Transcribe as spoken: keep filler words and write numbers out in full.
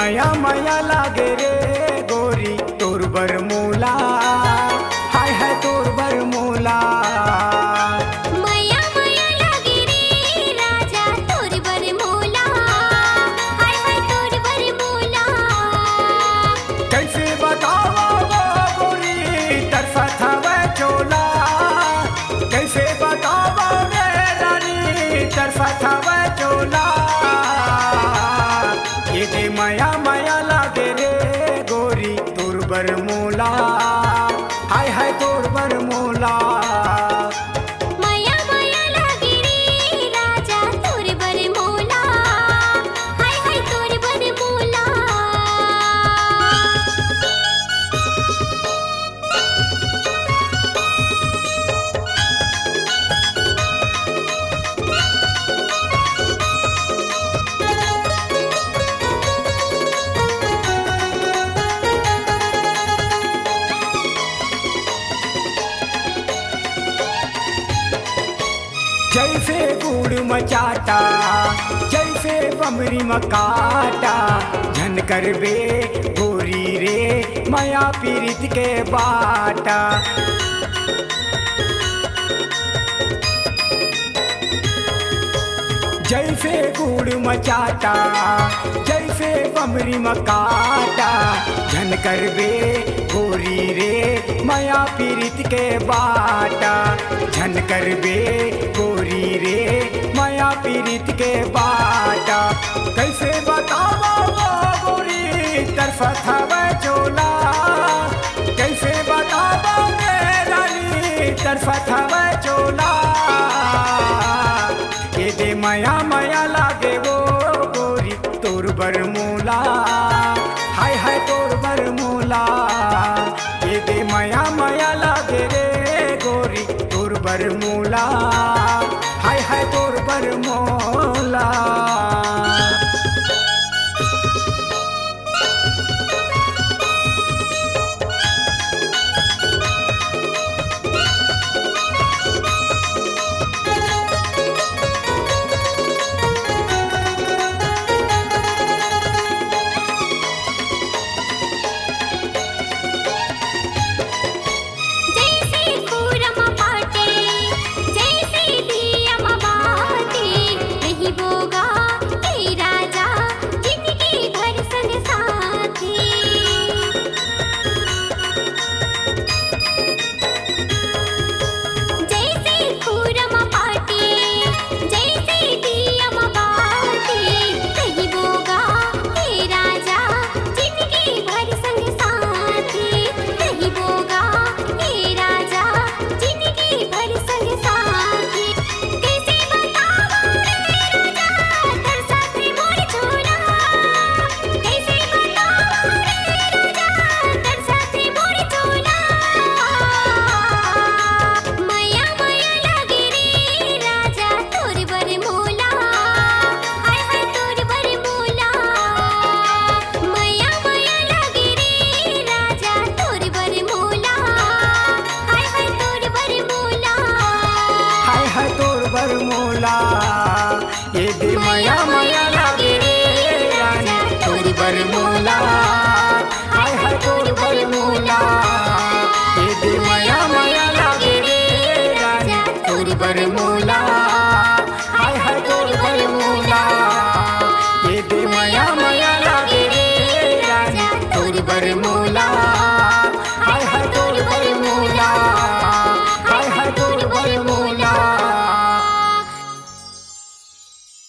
मया मया लागे रे गोरी तोर बर मोला, हाय हाय तोर बर मोला। मया मया लागे रे राजा तोर बर मोला, हाय हाय तोर बर मोला। कैसे बतावा वो गोरी तरसत हवय चोला, कैसे बतावा रे रानी तरसत हवय चोला। ये दे मया मया लागे रे गोरी तोर बर मोला, हाय हाय तोर बर मोला। मया मया लागे रे राजा तोर बर मोला, हाय हाय तोर बर मोला। जैसे गुड़ म चाटा, जैसे बमरी म काटा, झन करबे गोरी रे मया पीरित के बाटा। जैसे गुड़ म चाटा, जैसे बमरी म काटा, झन करबे गोरी रे मया पीरित के बाटा, झन करबे गोरी रे मया पीरित के बाटा। कैसे बतावा वो गोरी तरसत हवय चोला, कैसे बतावा रे रानी तरसत हवय चोला। ये दे मया मया लागे वो गोरी तोर बर मोला, हाय हाय तोर बर मोला। ये दे मया मया लागे रे गोरी तोर बर मोला, हाय हाय तोर बर मोला। जैसे खुरम बाटे, जैसे दियम बाटे, रहिबो गा ए राजा, जिंदगी भर संग साथी। जैसे खुरम बाटे, जैसे दियम बाटे, रहिबो गा ए राजा, जिंदगी भर संग साथी। रहिबो गा ए राजा, जिंदगी भर संग साथी। कैसे बतावा रे राजा, तरसत हे मोर चोला। कैसे बतावा रे राजा, तरसत हे मोर चोला। मया मया लागे रे राजा तोर बर मोला, हाय हाय तोर बर मोला। मया मया लागे रे राजा तोर बर मोला, हाय हाय तोर बर मोला। हाय हाय तोर बर मोला। ये दे मया मया लागे रे रानी तोर बर मोला, हाय हाय तोर बर मोला। ये दे मया मया लागे रे रानी तोर बर मोला, हाय हाय तोर बर मोला। ये दे मया मया लागे रे रानी तोर बर मोला,